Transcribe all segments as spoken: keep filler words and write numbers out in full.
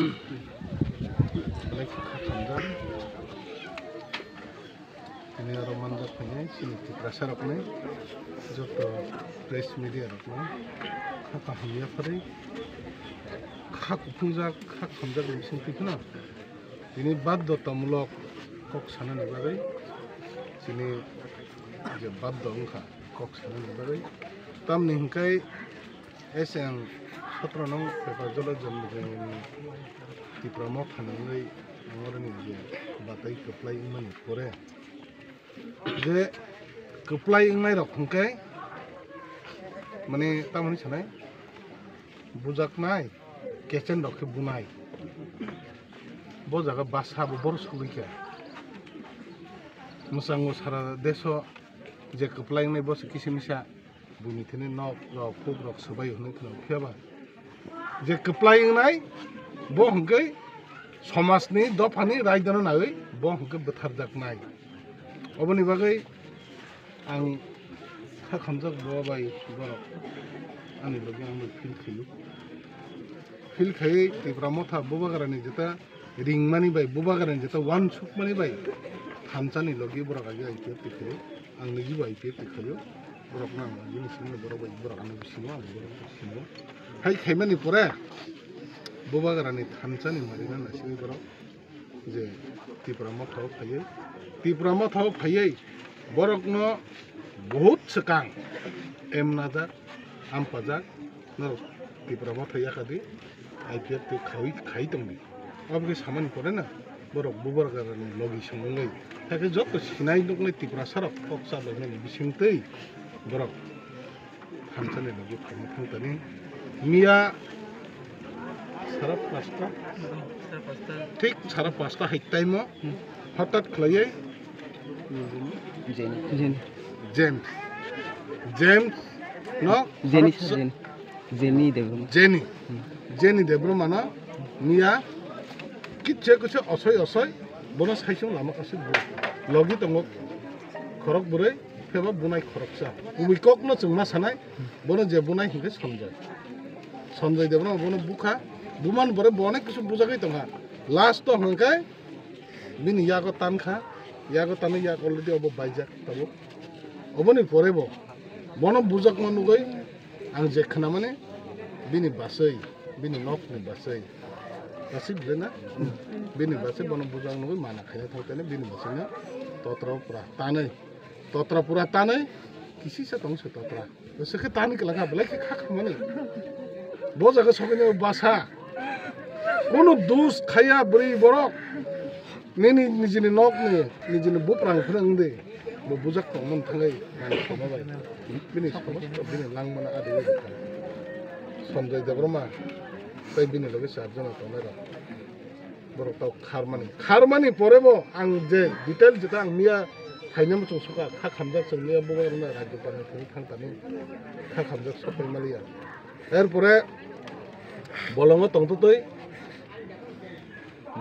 Belai khe kha khamjak. Tini oro manjak phainai chini Tiprasa rokni joto press media rokno kha kaham yapharwi kha kuphungjak, kha khamjak ni bisingtwi phano tini baddotamulok kok sanani bagwi chini je baddo wngkha kok sanani bagwi. Tamni hwnkhe S N sotro nong Pepajolo Janmujani Tipra Motha nangwi ang oroni je batai kwplai wngmani pore je kwplai wngnai rok hwnkhe mane tamoni sanai bujaknai kechen rok khe bunai bo jaga basa bo boro sugwi khe mwchango sara deso je kwplai wngnai bo se kisa misa. Buini thani nok rok, kuk rok swbai hwnwi kheno, phiya ba? Je kwplai wngnai, bo hwnkhe somajni, dophani, raidano naiwi, bo hwnkhe bwtharjaknai. Oboni bagwi ang kha khamjak bo bai borok ani logi ang bai feel khaio. Feel khaiwi Tipra Motha Bubagrani jeta ringmani bai, Bubagrani jeta uansukmani bai thansani logi borok agi I P F T khaio, ang nijibo I P F T khaio, borokno ang bini simi borok bai, borok ani bisingo ang borok bisingo hai khaimani pore Bubagrani thansani marina naisingwi borok je Tipra Motha o phaiwi, Tipra Motha o phaiwi borokno bahut swkang emnajak, ampajak, norok Tipra Motha yakadi, I P F T khawi, khai tongdi. Aboni samani pore na, borok Bubagrani logi songwi, hakhe joto sinai nuknai Tiprasa rok kok cha bai mani bisingtwi borok thansani logi phaima thangtani. Miya sara pasta, thik sara pasta hai time o hotat khlaiwi Jenny. Jenny. James. James no Jenny, sir, Jenny. Jenny Debbarma. Jenny. Hmm. Jenny Debbarma no miya kitse kitse osoi osoi bono saisung lama kasi logi tongo khorok bwrwi pheba bunai khoroksa. Kubui kok no chwng ma sanai bono je bunai hinkhe Sanjay. Sanjay Debbarma bono bukha buman bore bono kisu bujagwi tongkha. Last o hwnkhe bini yago tankha, yago tanwi yak already obo baijak tabuk. Oboni pore bo bono bujakma nugwi ang je khwnamani bini baswi, bini nokni baswi. Baswi bwle na? Bini baswi bono bujak nugwi mana khaina thangtani bini baswino totra pura tanwi. Totra pura tanwi kisisa tong se totra. Sekhe tani kela kha belai khe kha khamani. Bo jaga sokhe basa. Kono dus khaya bwrwi borok. Nini nijini nokni nijini buprang phwrwng di. Bo bujak tongmani thangwi nani khama bai. Bini somosto bini langmano adi bai rwkha. Sanjay Debbarma tei bini loge charjona tongnai rok. Borok tok kharmani. Kharmani pore bo ang je detail jeta ang miya khaina muchung suka kha khamjak chwng miya bubagrana rajyo panni thangwi thang tani kha khamjak sopai maliya. Er pore bolongo tongtwtwi,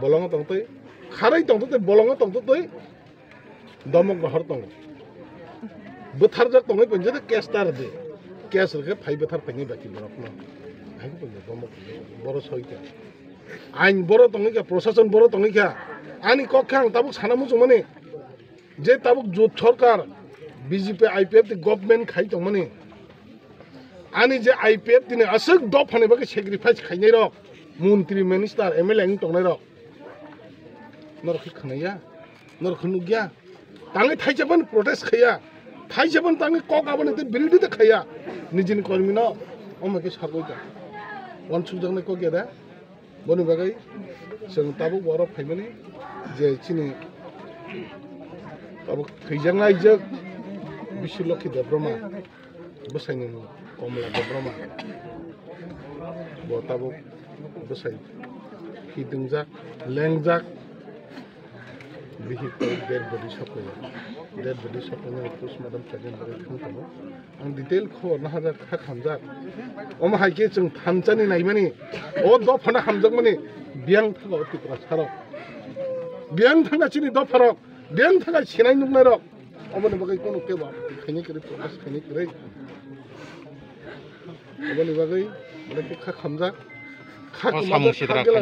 bolongo tongtwi, kharwi tongtwtwi, bolongo tongtwtwi, domok rohor tongo. Bwtharjak tongwi pon jeta case tar di. Case rwkhe phai bwthar phainai baki borokno. Hai khe pon domok boro soika. Ain boro tongwi kha, prosason boro tongwi kha. Ani kok khe ang tabuk sana muchungmani je tabuk jot sorkar B J P I P F T government khai tongmani. Ani je I P F T ni aswk dophani bagwi sacrifice khainai rok, montri, minister, M L A wng tongnai rok. Norok khe khwnaya, norok khe nukya. Tangwi thaisa phano protest khaya, thaisa phano tangwi kok aboni tei birodita khaya. Nijini kormino omo khe sagwi ta. Wansukjaknai kok ya da? Boni bagwi chwng tabuk borok phaimani je chini tabuk thwijaknai jwk Bisu Lokhi Debbarma. Bwsaini mung Komla Debbarma. Bo tabuk bwsai hidwngjak, lengjak. Bihik dead body sokoya. Dead body sokoya postmortem khaina bagwi thang tongo. Ang detail khobor nahajak kha khamjak. Omo hai khe chwng thansani naimani. O dophano hamjakmani biyang thango Tiprasarok. Biyang thangna chini dopharok. Biyang thangna sinai nuknairok. Oboni bagwi kono kebo khaini kwrwi, protest khaini kwrwi. Oboni bagwi belai khe kha khamjak. Kha kwmajak, samung sidra kha gela